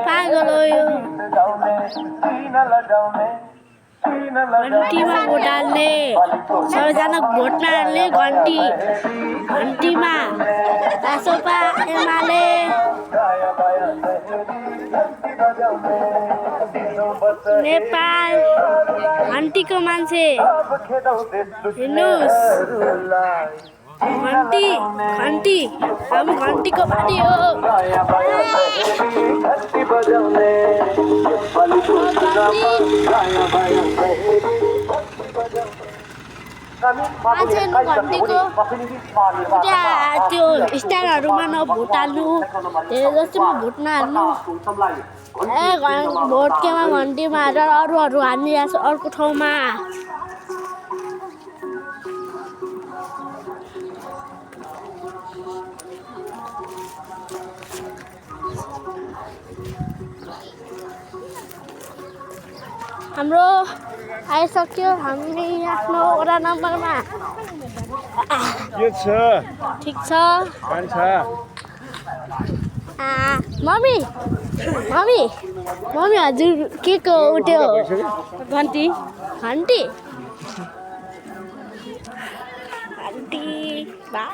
पागल हो यो घन्टीमा भोट हाल्ने सबैजना भोट नहाल्ने घन्टीमा रासोपा एमाले नेपाल घन्टीको मान्छे हिँड्नुहोस् घन्टी हामी घन्टीको पार्टी हो मान्छेहरू घन्टीको त्यो स्ट्यान्डहरूमा नभोट हाल्नु धेरै जस्तोमा भोट नहाल्नु भोट केमा घन्टीमा हालेर अरूहरू हानिरहेको छ अर्को ठाउँमा हाम्रो आइसक्यो हामी आफ्नो वडा नम्बरमा के छ ठीक छ खान्छ मम्मी हजुर के को उठ्यो घन्टी बा